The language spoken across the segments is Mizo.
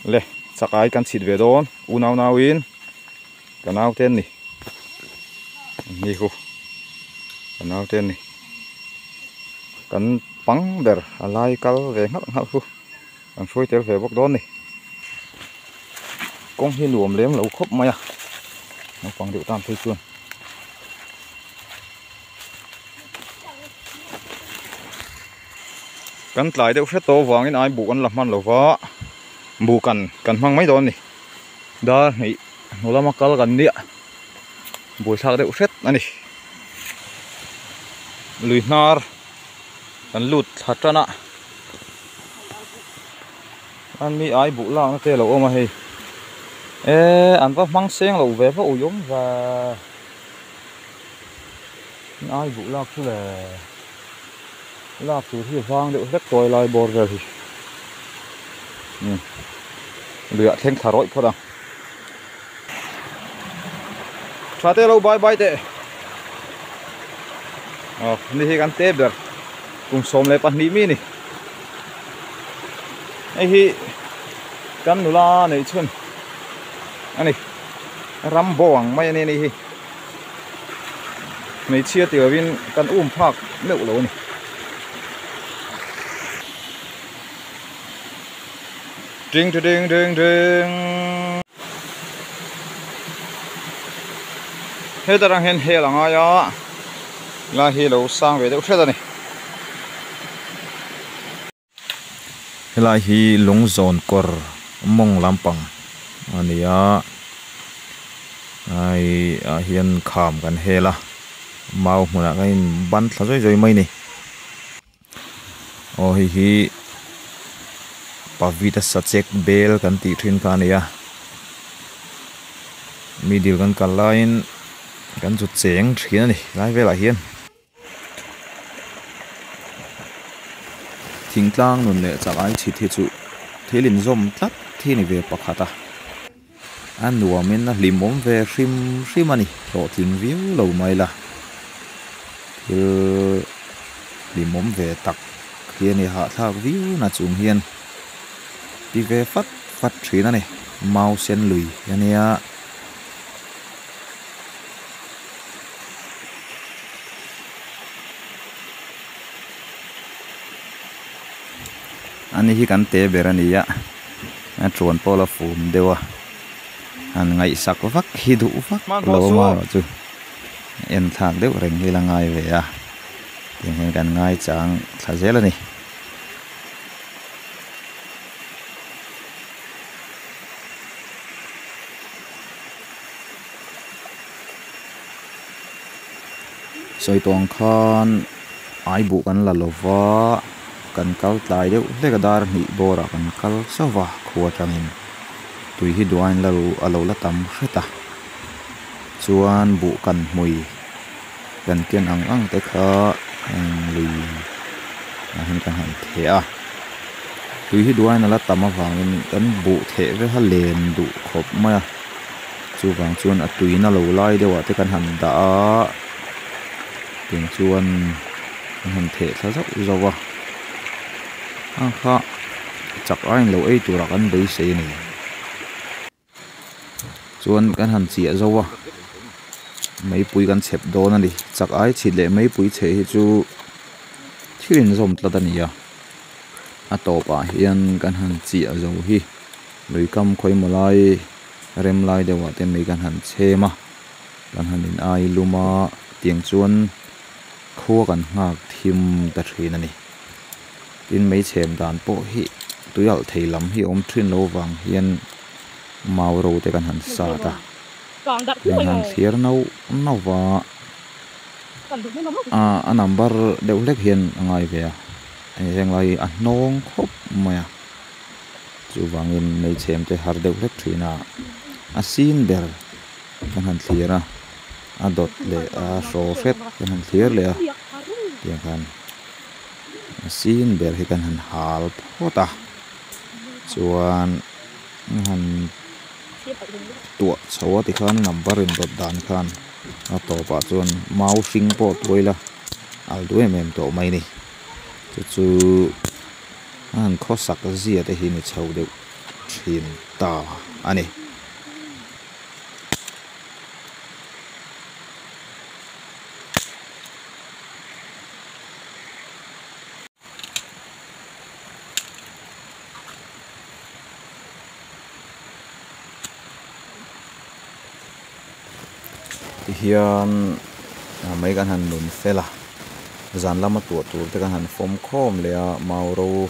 Le chakai kan chhit ve dawn unau nauin ka nau te an ni ni hu ka nau te an ni kan pang ber a lai kal ve nghalh nghalh hu kan hruai tel ve bawk dawn a ni kawng hi nuam lem lo khawp mai a naupang deuh tan phei chuan. Kan tlai deuh hret tawh avangin ai buh kan la hman lova buh kan kan hmang mai dawn a ni dar hnih hnu lama kal kan nia buaithlak deuh hret a ni lui hnar kan lut thla tan a an mi ai buh lakna te a lo awm a hei eee an va hmang seng lo ve va ui awm ve. Ai buh lak chu le lak tur hi a vang deuh hlek tawi lai bawr vel hi umm luiah thleng thla rawih phawt ang tha te lo bye bye teh aw ni hi kan te ber kum 12 mi ni hei hi kan nula neih chhun ani ram bo ang mai ani ni hi. Hmeichhia ti lovin kan um phak meuh lo a ni. Ding ding ding ding ding. Heta rang hian hel a ngai a, lai hi lo sang ve deuh hret a ni. Helai hi lungzawn kawr mawng lampang a ni a ai ah hian kham kan hel a mau hmunah kan in ban thla zawih zawih mai a ni aw hei hi pavita sachek bel kan tih thin kha a ni a mi dil kan kal laiin kan zu cheng thin a ni helai velah hian. Thingtlang nun leh chak ai chhit hi chu thil inzawm tlat hi ni ve pakhat a, a nuamin a hlimawm ve hrim hrim a ni, hlawhtling viau lo mai la, thil hlimawm ve tak hi a ni hahthlak viau na chung hian ti ve fat fat thin a ni, mau sen lui a nia. Ani hi kan te ber a ni a a tuan pawh la fum deuh a han ngaihsak vak hi duh vak lo a marawh chu en thlak deuh reng hi la ngai ve a tiang hian kan ngai chang thla zel a ni. Sawi tawh ang khan ai buh kan la lo va kan kal tlai deuh hlek a dar hnih bawrah kan kal chauh va khua atangin tui hi duh aiin la a lo la tam hret a chuan buh kan hmui kan ken ang ang te kha heng lui ah hian kan han theh a tui hi duh aiin a la tam avangin kan buh theh vek a len duh khawp mai a. Chuvang chuan a tuina lo lai deuhah te kan han dah a tiang chuan an han theh thla zauh zauh a a kha chak aiin lo ei turah kan beisei a ni chuan kan han chiah zauh a meipui kan chhep dawn a ni chak ai chhit leh meipui chheh hi chu thil inzawm tlat a ni a a tawpah hian kan han chiah zo hi. Lui kam khawimaw lai rem lai deuhah te mei kan han chhem a kan han in ai lum a tiang chuan khua kan nghak thim ta thin a ni tin mei chhem dan pawh hi tui alh thei lam hi a awm thin lo vang hian mau ro te kan han sat a kan han thlir nauh nauh va a number deuh hlek hian a ngai ve a heng lai hi a hnawng khawp mai a. Chuvangin hmeichhem te har deuh hlek thin a, a sin ber kan han thlir a, a dawt leh a hraw hret kan han thlir leh a, tiang khan a sin ber hi kan han hal phawt a, chuan an han tuah chho a tikhan number in dawt dan khan a tawpah chuan mau hring pawh tuai la al duh em em tawh mai a ni chu chu. A han khawsak zia te hi ni chho deuh thin ta a ni. Tihian mai kan han nun fel a, zan lama tuah tur te kan han fawm khawm leh a, mau ro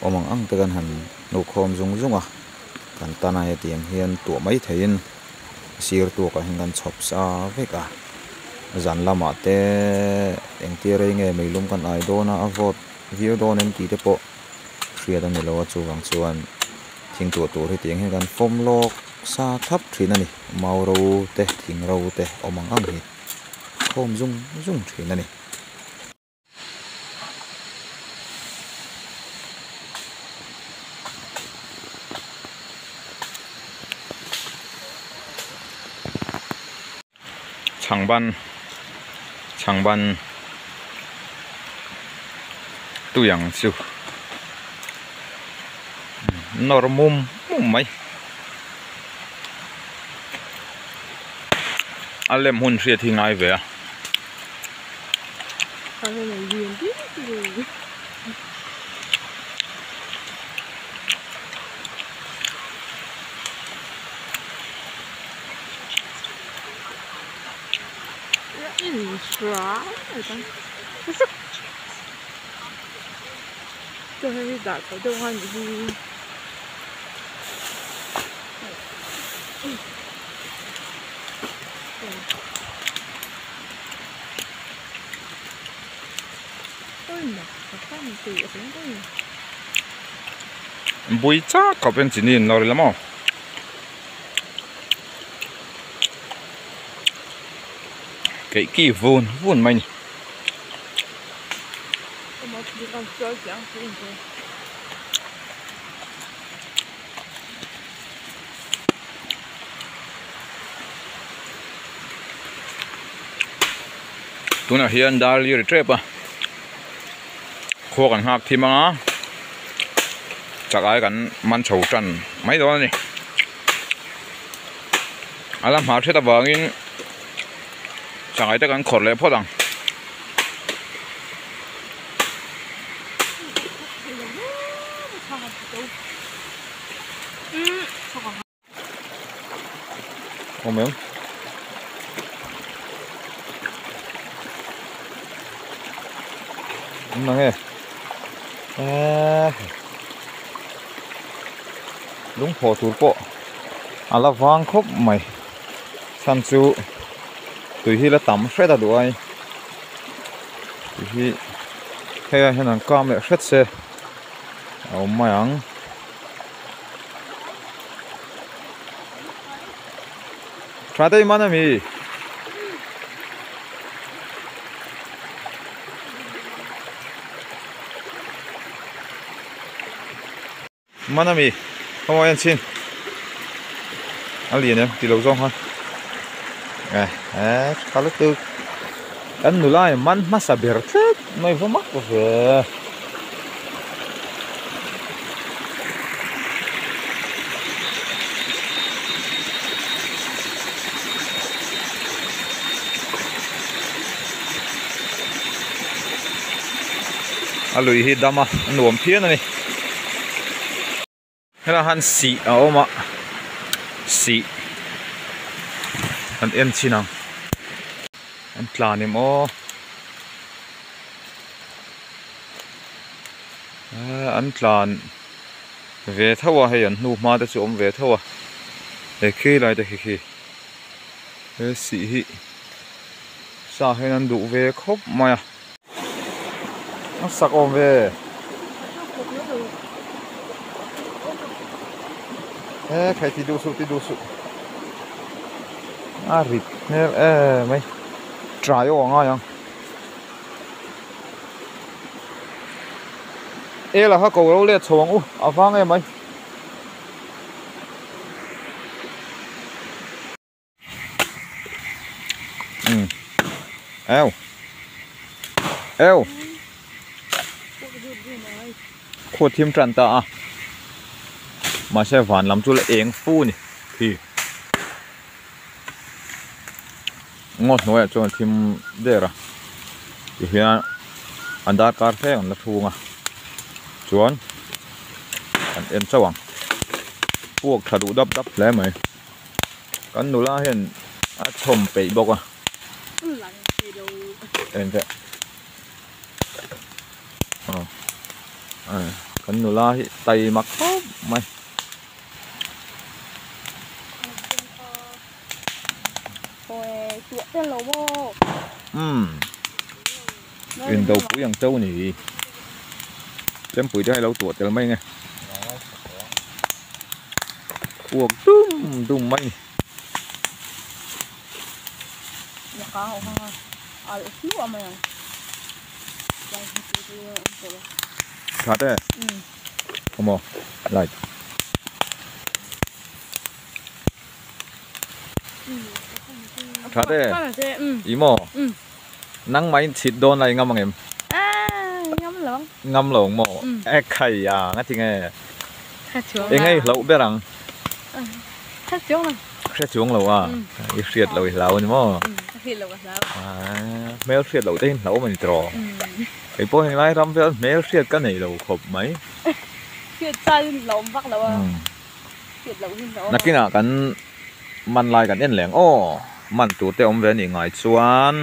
awm ang ang te kan han hnuh khawm zung zung a, kan tan a hetiang hian tuah mai theihin sir tuakah hian kan chhawp sa vek a, zan lamah te engtia rei nge meilum kan ai dawn a, a vawt viau dawn em tih te pawh hriat a ni lo a, chuvang chuan thing tuah tur hi tiang hian kan fawm lawk sa thlap thin a ni, mau ro te thing ro te awm ang ang hi khawm zung zung thin a ni. Chhangban chhangban tui ang chu nawr mum mum mai a lem hun hriat hi ngai ve a. Bui chak khawp hian chini an lawr ila maw. Keih ki vun vun mai ni. Tunah hian dar li ri tep a khua kan nghak thim ang a chak ai kan man chho tan mai dawn a ni a la hma hret avangin changai te kan khawrh leh phawt ang. Awm em? Awm nang e. Eee. Lungphawh tur pawh a la vang khawp mai. Chhan chu tui hi la tam hret a duh ai. Tui hi hei ah hian an kam leh hret se a awm mai ang. Tha te man ami. Man ami. Khaw en chin. A lian em ti lo zawng khan. Eh eh tha lutuk. Kan nula in man hmasa ber tlat mai va mak ve. A lui hi dam a a nuam phian a ni. Helaiah hian sih a awm a sih kan en chhin ang an tlan em aw an tlan ve tho a hei an hnu hma te chu awm ve tho a he khi lai te khi khi he sih hi sa hian an duh ve khawp mai a. A sak awm ve. E khai ti duh suh ti duh suh. A rit hmel e mai. Trai aw a ngai ang. E la kha ko ro let chho ang u a vang em mai. Eo eo khuat thim tan ta a. Mahse van lam chu la eng fu a ni khi. Ngaw hnuaiah chuan a thim der a tihian an darkar thleng an la chhung a chuan an en chauh ang puak tha duh dap dap hle mai kan nula hian a chhawm peih bawk a engteh aw kan nula hi taima khawp mai. Umm indopui ang chauh a ni hi chempui te hi alo tuah tel mai nge uak dum dum mai a ni. Tha te awm aw light. Tha te i maw nang mai in chhit dawn la i ngam ang em ngam lo ang maw e khai a nga ti nge eng nge i hlauh ber ang hre chuang lo a i hriat lo i hlau a ni maw hmel hriat loh te hi hlauh a ni tawh kei pawh heng lai ram vel hmel hriat ka nei lo khawp mai Nakinah kan man lai kan en leh ang aw, man tur te awm ve a nih ngai chuan.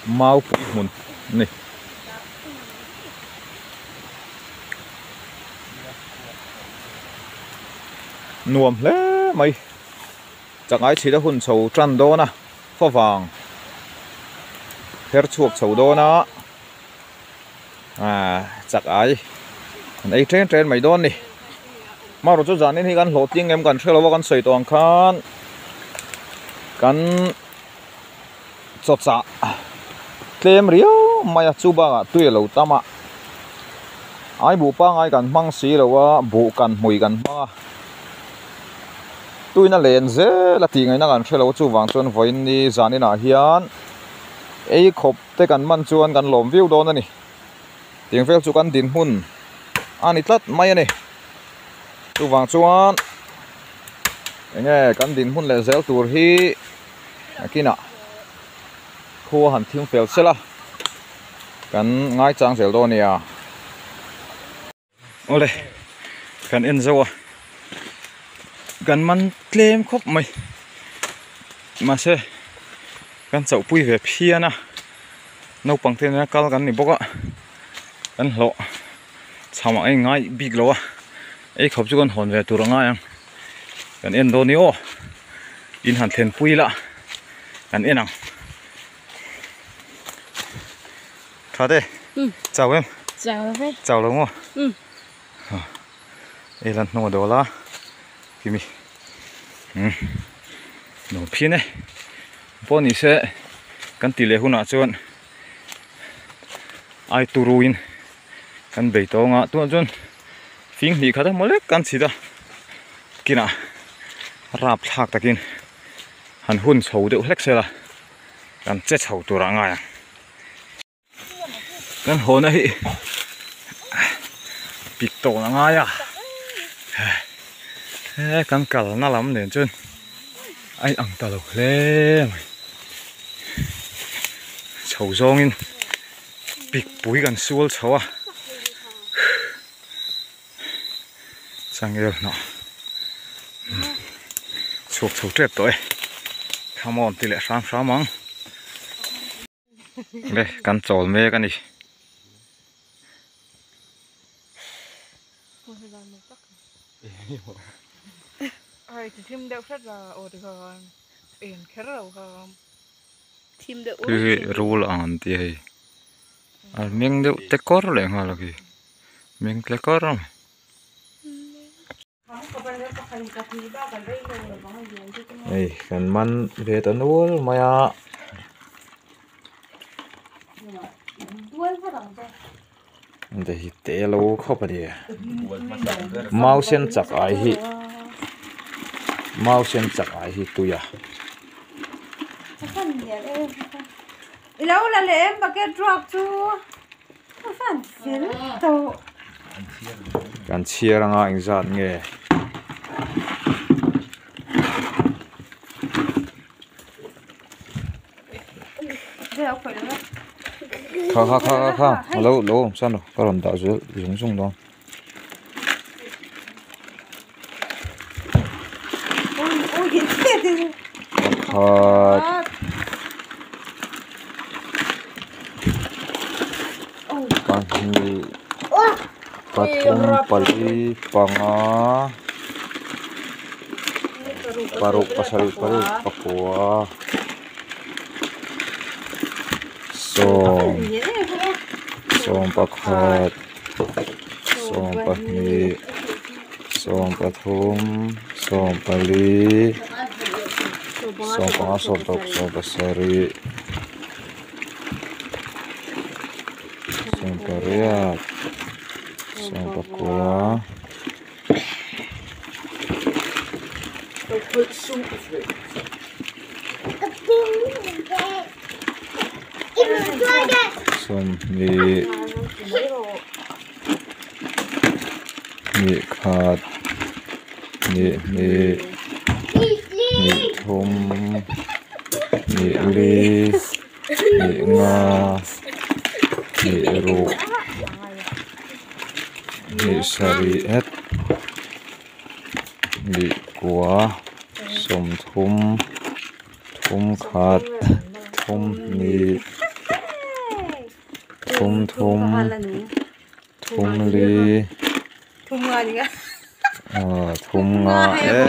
Mau pui hmun a ni. Nuam hle mai. Changai chhit a hun chho tan dawn a, favang her chhuak chho dawn a. Aaa chak ai an ei ṭen ṭen mai dawn ni hmanraw chu zanin hi kan hlawhtling em kan hrelo a kan sawi tawh ang khan kan chawchah tlem riau mai a chu bakah tui a lo tam a ai buh pangai kan hmang si lo a buh kan hmui kan hmang a tuina len zel a tih ngaihna kan hrelo a chuvang chuan vawiin ni zaninah hian ei khawp. Te kan man chuan kan lawm viau dawn a ni. Tiang vel chu kan dinhmun a ni tlat mai a ni. Chuvang chuan enge kan dinhmun leh zel tur hi nakinah khua han thim fel sela kan ngaichang zel dawn a nia. Awle kan en zo a kan man tlem khawp mai mahse kan chauh pui ve phian a naupang te nena kal kan ni bawk a kan hlawh chhamah a inngai bik lo a ei khawp chu kan hawn ve tur a ngai ang kan en dawn ni aw in han thlen pui ila kan en ang. Tha te chau em chau ve chau lo maw ei lan hnung a dawl a kimi nuam phian e pawh ni se kan tih leh hunah chuan ai turuin kan bei tawng a tunah chuan fing hnih khat emaw lek kan chhit a kinah rapthlak takin han hun chho deuh hlek sela kan che chho tur a ngai ang. Kan hawna hi pik tawn a ngai a he kan kalna lam nen chuan a inang ta lo hle mai chho zawngin pik pui kan sual chho a changel hnah chhuak chho tep tawh e come on ti leh hram hram ang. Le kan chawl mek a ni. Khi hi rul ang an ti hei a meng deuh te kawr leh nghal a khi meng tle kawr a ni. Hei kan man ve ta nual mai a. Hengte hi te lo khawp a ni mau sen chak ai hi mau sen chak ai hi tui a. Kan chhiar anga engzat nge. Kha kha kha kha kha alo lo awm chuan ka rawn dah zel zung zung dawn. Pakhat pahnih pathum pali panga paruk pasarih pariat pakua sawm sawm pakhat sawm pahnih sawm pathum sawm pali sawm panga sawm paruk sawm pasarih sawm pariat sawm pakua. Sawmhnih hnih khat hnih hnih hnih thum hnih li hnih nga hnih ruk hnih sarih het. Hnih kua sawmthum thum khat thum hnih thum thum thum li aw thum nga e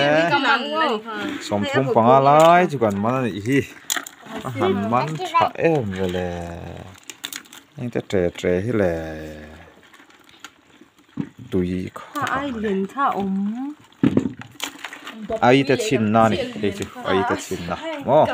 sawmthum panga lai chu kan man a nih hi a han man tha em vele engte tre tre hi le. Tui kha ai len kha awm ai te chhin na ni hei chu ai te chhin na maw.